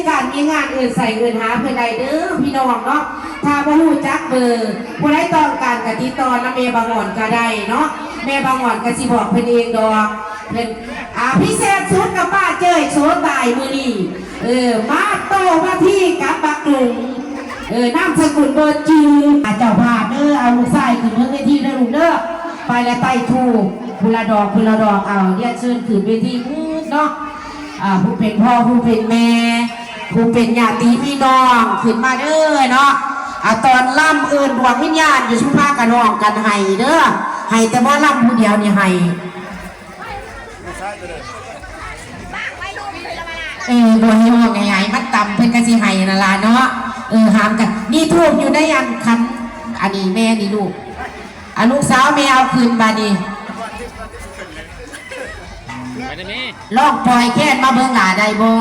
ການມີງານເອີ້ນໃສ່ເອີ້ນຫາເພິ່ນໄດ້ເດີພີ່ນ້ອງເນາະ. ຖ້າບໍ່ຮູ້ຈັກເບີ ຜູ້ໃດຕ້ອງການກະຕິດຕໍ່ນຳແມ່ບາງອອນກະໄດ້ເນາະ, ແມ່ບາງອອນກະຊິບອກເພິ່ນເອງດອກ. ເພິ່ນ ອ່າ ພິເສດສຸດກັບປ້າເຈີ້ຍໂສຕາຍມື້ນີ້ ເອີ ມາໂຕມາທີກັບບັກຫຼົງ ເອີ ນາມສະກຸນບໍ່ຈື່. ອາ ເຈົ້າພາບເດີ ເອົາລູກຊາຍຂຶ້ນເທິງເວທີເດີລູກເດີ. ໄປແລ້ວໄຕ້ທູບ ພຸ້ນລະດອກ ພຸ້ນລະດອກ ເອົາ ລຽນເຊີນຂຶ້ນເວທີເນາະ. ອ່າ ຜູ້ເປັນພໍ່ ຜູ້ເປັນແມ່ ຜູ້ເປັນຍາດຕິພີ່ນ້ອງ ຂຶ້ນມາເດີເນາະ. ອ່າ ຕອນລຳເອີ້ນດວງວິນຍານຢູ່ ຊຸມພາກັນຮ້ອງກັນໄຫ້ເດີ ໄຫ້ແຕ່ໝໍລຳຜູ້ດຽວນີ້ໄຫ້. ເອີ ບໍ່ໃຫ້ຮ້ອງໃຫຍ່ໆ ມັນຕ່ຳ ເພິ່ນກະຊິໄຫ້ນັ້ນລະເນາະ. ເອີ ຫ້າມກັນ ມີທູບຢູ່ໃນອັນຂັນ ອັນນີ້ແມ່ນີ້ລູກ. ອາ ລູກສາວແມ່ເອົາຂຶ້ນບາດນີ້. ໄປເດີແມ່ ລອງປ່ອຍແຄນມາເບິ່ງຫຼ້າໄດ້ບໍ່?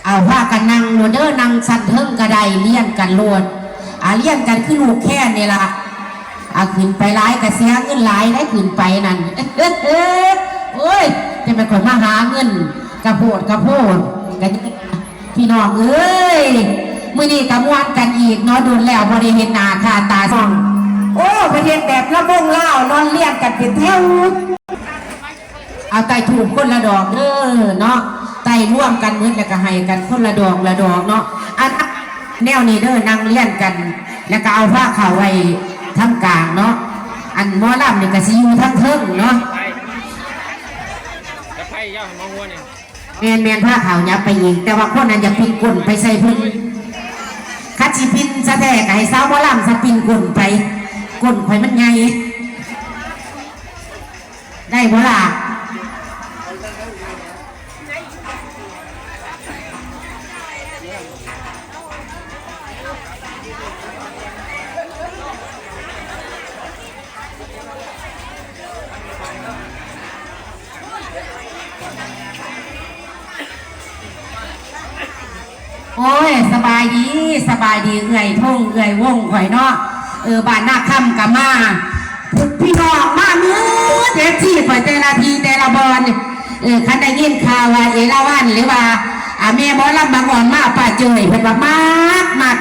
ເອົາ ພາກັນນັ່ງໂລດເດີ ນັ່ງຊັ້ນເທິງກະໄດ້ ລຽນກັນໂລດ. ອາ ລຽນກັນຄືລູກແຄນນີ້ລະ. ອາ ຂຶ້ນໄປຫຼາຍກະເສຍເງິນຫຼາຍໄດ໋ ຂຶ້ນໄປນັ້ນ. ໂອ້ຍ ຈະແມ່ນຂ້ອຍມາຫາເງິນ ກະໂພດກະໂພດ. ກະ ພີ່ນ້ອງເອີຍ ມື້ນີ້ກະມ່ວນກັນອີກເນາະ ດົນແລ້ວບໍ່ໄດ້ເຫັນໜ້າຄ່າຕາຊ່ອງ. ໂອ້ ເພິ່ນເຮັດແບບລຳວົງລາວ ລອນລຽນກັນເປັນແຖວ. ເອົາໄຕ້ທູບຄົນລະດອກເດີເນາະ, ໄຕ້ລວມກັນໝົດແລ້ວກະໃຫ້ກັນຄົນລະດອກລະດອກເນາະ. ອັນ ແນວນີ້ເດີ ນັ່ງລຽນກັນ ແລ້ວກະເອົາພາເຂົ້າໄວ້ທາງກາງເນາະ. ອັນໝໍລຳນີ້ກະຊິຢູ່ທາງເທິງເນາະ. ແມ່ນໆ ພາເຂົາຫຍັບໄປອີກ ແຕ່ວ່າຄົນນັ້ນຢ່າປິ່ນກົ້ນໄປໃສ່ເພິ່ນ. ຄັນຊິປິ່ນຊະແທ້ກະໃຫ້ສາວໝໍລຳຊະປິ່ນກົ້ນໄປ, ກົ້ນຂ້ອຍມັນໃຫຍ່. ໄດ້ບໍ່ລະ? ໂອ້ຍ ສະບາຍດີ ສະບາຍດີ ເອື້ອຍທົງ ເອື້ອຍວົງຂ້ອຍເນາະ. ເອີ ບ້ານນາຄຳກະມາ ພີ່ນ້ອງມາໝົດ ເອັຟຊີຂ້ອຍແຕ່ລະທີ່ແຕ່ລະບ່ອນ. ເອີ ຄັນໄດ້ຍິນຂ່າວວ່າເອລາວັນ ຫຼືວ່າ ອາ ແມ່ໝໍລຳບາງອ່ອນມາ ປ້າເຈີ້ຍ ເພິ່ນວ່າມັກ ມັກ.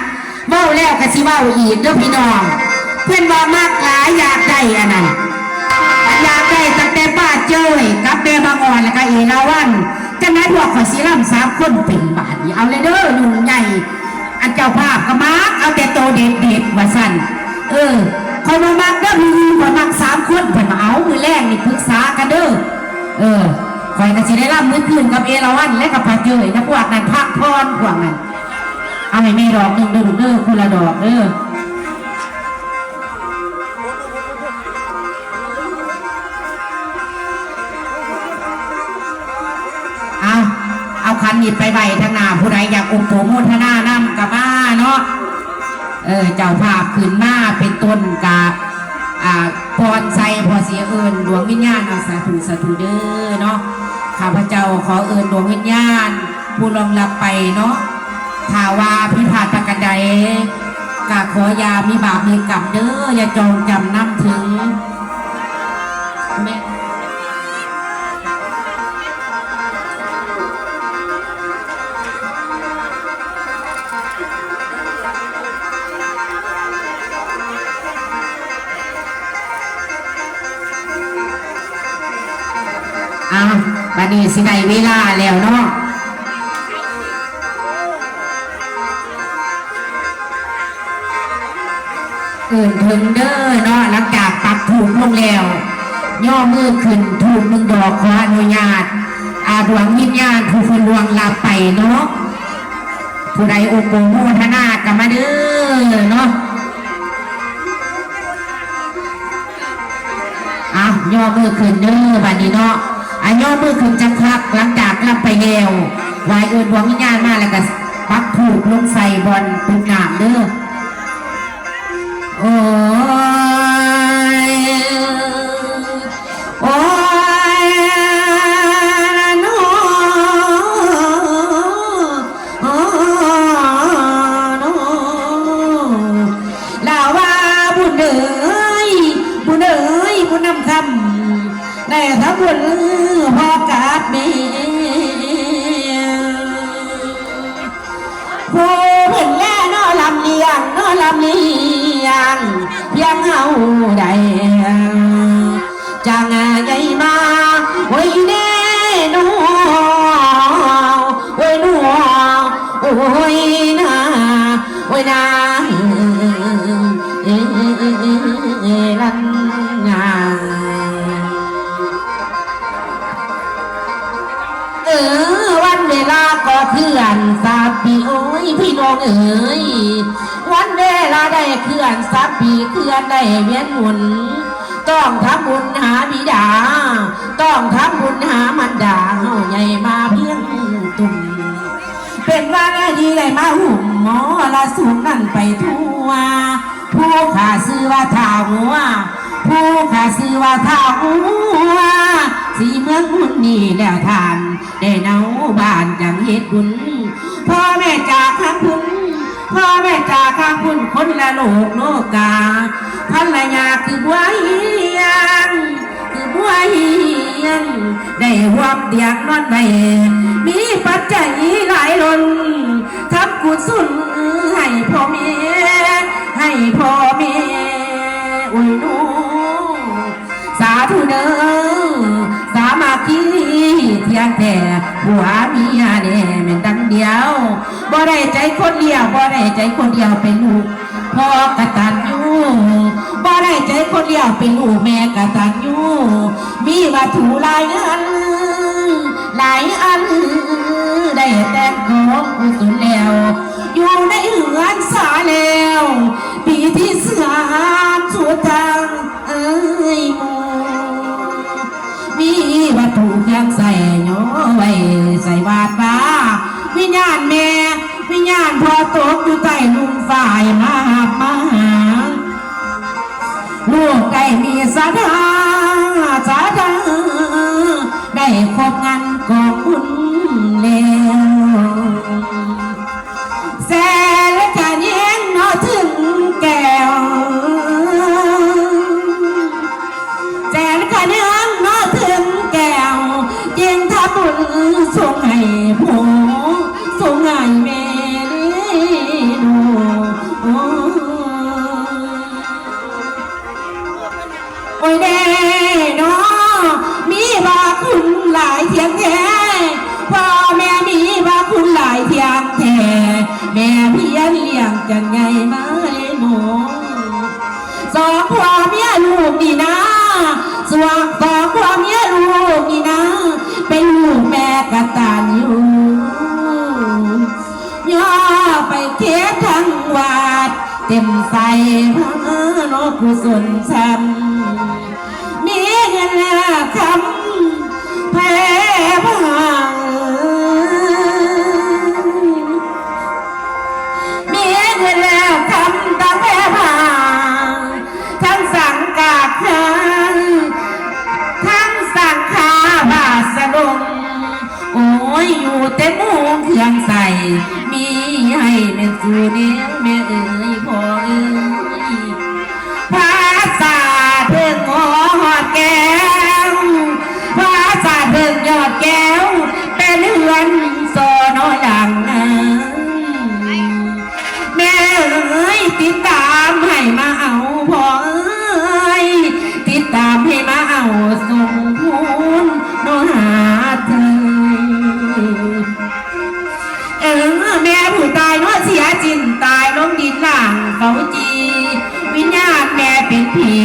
ເວົ້າແລ້ວກະຊິເວົ້າອີກເດີພີ່ນ້ອງ, ເພິ່ນວ່າມັກຫຼາຍ ຢາກໄດ້ອັນນັ້ນ ຢາກໄດ້ຕັ້ງແຕ່ປ້າເຈີ້ຍກັບແມ່ບາງອ່ອນ ແລ້ວກະເອລາວັນ. ຈັ່ງໃດພວກຂ້ອຍຊິລຳສາມຄົນເປັນບາດນີ້ ເອົາເລີຍເດີ ຫຍຸ້ງໃຫຍ່. ອັນເຈົ້າພາບກະມັກເອົາແຕ່ໂຕເດັດໆ ວ່າຊັ້ນ. ເອີ ຂ້ອຍບໍ່ມັກເດີ ມື້ອື່ນຂ້ອຍມັກສາມຄົນ. ເພິ່ນວ່າ ເອົາ ມື້ແລງນີ້ປຶກສາກັນເດີ. ເອີ ຂ້ອຍກະຊິໄດ້ລຳມື້ຄືນກັບເອລາວັນ ແລະກະປ້າເຈີ້ຍນະ ພວກນັ້ນພັກຜ່ອນ ພວກນັ້ນ. ເອົາໃຫ້ແມ່ດອກໜຶ່ງເດີລູກເດີ ຄົນລະດອກເດີ. ເອົາ ເອົາຂັນນີ້ໄປໄວ້ທາງໜ້າ, ຜູ້ໃດຢາກອົບໂປໂມທະນານຳກະມາເນາະ. ເອີ ເຈົ້າພາບຂຶ້ນມາເປັນຕົ້ນກະ ອ່າ ພອນໄຊ ພໍຊິເອີ້ນດວງວິນຍານເນາະ. ສາທຸ ສາທຸເດີເນາະ. ຂ້າພະເຈົ້າຂໍເອີ້ນດວງວິນຍານ ຜູ້ລ່ວງລັບໄປເນາະ, ຖ້າວ່າຜິດພາດປະການໃດ ກະຂໍຢ່າມີບາບມີກຳເດີ, ຢ່າຈອງຈຳນຳເຖິງແມ່. ອ້າວ ບັດນີ້ຊິໄດ້ເວລາແລ້ວເນາະ, ເອີ້ນເຖິງເດີເນາະ. ຫຼັງຈາກປັກທູບລົງແລ້ວ ຍໍມືຂຶ້ນທູບໜຶ່ງດອກ, ຂໍອະນຸຍາດ ອາ ດວງວິນຍານຜູ້ເພິ່ນລ່ວງລັບໄປເນາະ. ຜູ້ໃດໂອໂປໂມທະນາກະມາເດີເນາະ. ອາ ຍໍມືຂຶ້ນເດີບາດນີ້ເນາະ. ອາ ຍໍມືຂຶ້ນຈັກພັກ. ຫຼັງຈາກລຳໄປແລ້ວ ໄຫວ້ເອີ້ນດວງວິນຍານມາ ແລ້ວກະປັກທູບລົງໃສ່ບ່ອນຕຸກນ້ຳເດີ. ໂອ້ຍ ໂອ້ຍ ໂອ້ ໂອ້ ໂອ້ ລາວວ່າບຸນເດີ ທຳບຸນພໍ່ກັບແມ່ ຜູ້ເພິ່ນແລເນາະ ລຳລ້ຽງເນາະ ລຳລ້ຽງພຽງເຮົາໃດ ຈັ່ງໃຫຍ່ມາ ໂອ້ຍເດ້ເນາະ ໂອ້ຍເນາະ ໂອ້ຍນາ ໂອ້ຍນາ ເອີ ລັນນາ. ເອີ ວັນເວລາກໍເຄື່ອນສາມປີ ໂອ້ຍ ພີ່ນ້ອງເອີຍ ວັນເວລາໄດ້ເຄື່ອນສາມປີ ເຄື່ອນໄດ້ວຽນໝູນ ຕ້ອງທຳບຸນຫາບິດາ ຕ້ອງທຳບຸນຫາມານດາ ເຮົາໃຫຍ່ມາພຽງຕຸ່ມ ເປັນວ່າແນວດີໄດ້ມາຫຸ້ມມໍລະສຸມນັ້ນໄປທົ່ວ. ຜູ້ຂ້າຊື່ວ່າທ້າວງົວ ຜູ້ຂ້າຊື່ວ່າທ້າວງົວ ສີເມືອງພຸ້ນນີ້ແລ້ວທ່ານ ແດ່ເນົາບ້ານຈັ່ງເຮັດບຸນ ພໍ່ແມ່ຈາກທາງພຸ້ນ ພໍ່ແມ່ຈາກທາງພຸ້ນ ຄົນລະໂລກໂລກາ ພັນລະຍາຄືບົວຮຽງ ຄືບົວຮຽງ ໄດ້ຮ່ວມຕຽງນອນໄວ້ ມີປັດໄຈຫຼາຍລົ້ນ ທຳກຸສົນໃຫ້ພໍ່ແມ່ ໃຫ້ພໍ່ແມ່ ໂອ້ຍເນາະ ສາທຸເດີ ສາມັກຄີທຽງແທ້ ຜົວເມຍແນ່ແມ່ນດັ່ງດຽວ ບໍ່ໄດ້ໃຈຄົນດຽວ ບໍ່ໄດ້ໃຈຄົນດຽວ ເປັນລູກພໍ່ກະຕັນຍູ ບໍ່ໄດ້ໃຈຄົນດຽວ ເປັນລູກແມ່ກະຕັນຍູ ມີວັດຖຸຫຼາຍອັນ ຫຼາຍອັນ ໄດ້ແຕ່ງກອງກຸສົນແລ້ວ ຢູ່ໃນເຮືອນຊາແລ້ວ ປີທີສາມສຸດທາງ ເອີຍ ມີວັດຖຸເຄື່ອງໃຊ້ຍໍໄວ້ໃສ່ບາດວ່າ ວິນຍານແມ່ ວິນຍານພໍ່ຕົກຢູ່ໃຕ້ລຸ່ມຟ້າ ໃຫ້ມາຮັບມາຫາ ລູກໄດ້ມີສະດາ ສະດາ ໄດ້ຄົບງັນກອງບຸນແລ້ວ. ແສນຂະແໜງເນາະເຖິງແກ້ວ ແສນຂະແໜງເນາະເຖິງແກ້ວ ຈຶ່ງທຳບຸນສົ່ງໃຫ້ພໍ່ ສົ່ງໃຫ້ແມ່ເດ້ເນາະ. ໂອ້ຍເດ້ເນາະ ມີພະຄຸນຫຼາຍທຽງແທ້ ພໍ່ແມ່ມີພະຄຸນຫຼາຍທຽງແທ້ ແມ່ພຽງລ້ຽງຈັ່ງໃຫຍ່ມາເດ້ເນາະ. ສອງຜົວເມຍລູກນີ້ນາ ສອງ ສອງຜົວເມຍລູກນີ້ນາ ເປັນລູກແມ່ກະຕັນຍູ ຍໍໄປເຂດທາງວັດ ເຕັມໃສພາເນາະກຸສົນຊັ້ນ ມີເງິນແລະຄຳແພບາງ ມີເງິນແລະຄຳຕັ້ງແພບາງ ທັງສັງກາຄານ ທັງສັງຄາບາດສະດົງ ໂອ້ຍ ຢູ່ແຕ່ມຸງເຄື່ອງໃຊ້ ມີໃຫ້ແມ່ນສູ່ແນວ ແມ່ເອີຍ ພໍ່ເອີຍ. ຜາສາດເທິງຫໍຫອດແກ້ວ ຜາສາດເທິງຍອດແກ້ວ ເປັນເຮືອນສໍໜໍຢ່າງງາມ ແມ່ເອີຍ ຕິດຕາມໃຫ້ມາເອົາ ພໍ່ເອີຍ ຕິດຕາມໃຫ້ມາເອົາ ສົ່ງພູນເນາະຫາເທີ. ເອີ ແມ່ຜູ້ຕາຍເນາະ ເສຍສິ້ນຕາຍລົງດິນລ້າງເຂົາຈີ່ ວິນຍານແມ່ເປັນຜີ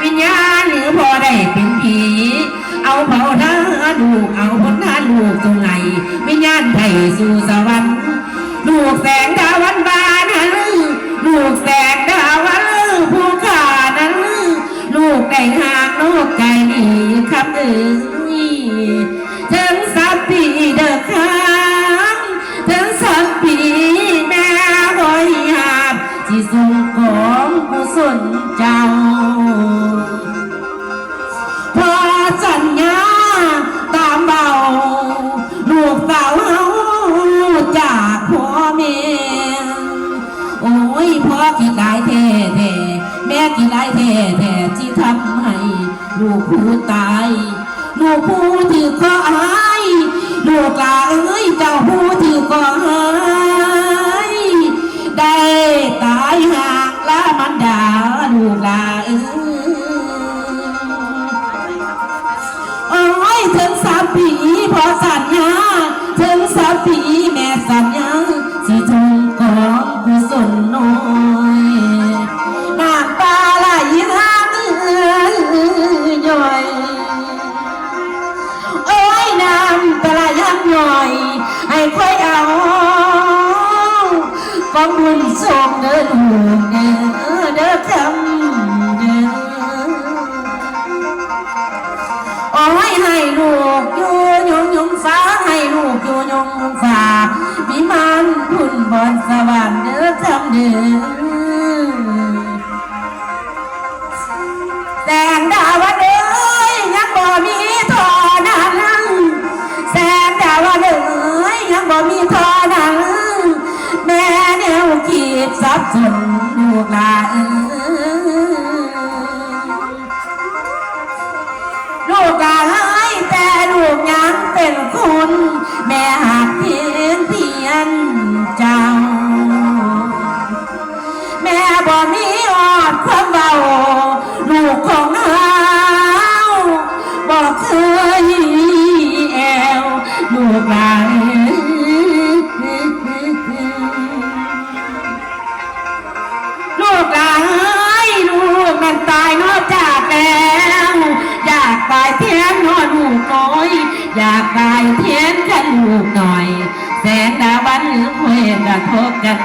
ວິນຍານຫຼືພໍ່ໄດ້ເປັນຜີ ເອົາເຜົາທາລູກ ເອົາພົນທາລູກ ສົ່ງໃຫ້ວິນຍານໄດ້ສູ່ສະຫວັນ ລູກແສງດາວັນວ່ານັ້ນ ລູກແສງດາວັນຜູ້ຂ້ານັ້ນ ລູກໄດ້ຮ່າງໂລກກາຍນີ້ຄຳເອີຍ ເຖິງສາມປີເດີຄຳ ເຖິງສາມປີແມ່ຂໍຮຽບ ຊິສົ່ງກອງກຸສົນເຈົ້າ ຂໍສັນຍາຕາມເວົ້າ ລູກສາວເຮົາຈາກພໍ່ແມ່ ໂອ້ຍ ພໍ່ຄິດຫຼາຍແທ້ໆ ແມ່ຄິດຫຼາຍແທ້ໆ ຊິທຳໃຫ້ ລູກຜູ້ຕາຍ ລູກຜູ້ຖືກເຄາະຮ້າຍ ລູກຫຼ້າເອີຍ ເຈົ້າຜູ້ຖືກເຄາະຮ້າຍ ໄດ້ຕາຍຫ່າງລາມານດາ ລູກຫຼ້າເອີຍ. ໂອ້ຍ ເຖິງສາມປີພໍ່ສັນຍາ ເຖິງສາມປີແມ່ສັນຍາ ຊິເຖິງກອງກຸສົນນ້ອຍ ນ້ຳຕາໄຫຼຫາກຍ້ອຍ ໂອ້ຍ ນ້ຳຕາໄຫຼຫາກຍ້ອຍ ໃຫ້ຂ້ອຍເອົາກອງບຸນສົ່ງເດີລູກເດີ ເດີຄຳເດີ. ໂອ້ຍ ໃຫ້ລູກຢູ່ຍົງຍົງຟ້າ ໃຫ້ລູກຢູ່ຍົງຍົງຟ້າ ວິມານບຸນບ່ອນສະຫວັນເດີຄຳເດີ. ແສງດາວັນເອີຍ ຍັງບໍ່ມີທໍ່ນັ້ນ ແສງດາວັນເອີຍ ຍັງບໍ່ມີທໍ່ນັ້ນ ແມ່ແນວຄິດສັບສົນລູກຫຼ້າເອີຍ. ລູກຫຼ້າເອີຍ ແຕ່ລູກຍັງເປັນຄົນ ແມ່ຮັກພຽງພຽງເຈົ້າ ແມ່ບໍ່ມີຮອດຄວາມເວົ້າ ລູກຂອງເຮົາບໍ່ເຄີຍແອວ ລູກຫຼ້າເອີຍ. ລູກຫຼ້າເອີຍ ລູກນັ້ນຕາຍເນາະຈາກແລ້ວ ຢາກຕາຍແທນເນາະລູກນ້ອຍ ຢາກຕາຍແທນກັນລູກນ້ອຍ ແສງດາວັນເອີຍ ຂ້ອຍກະທົບກັນ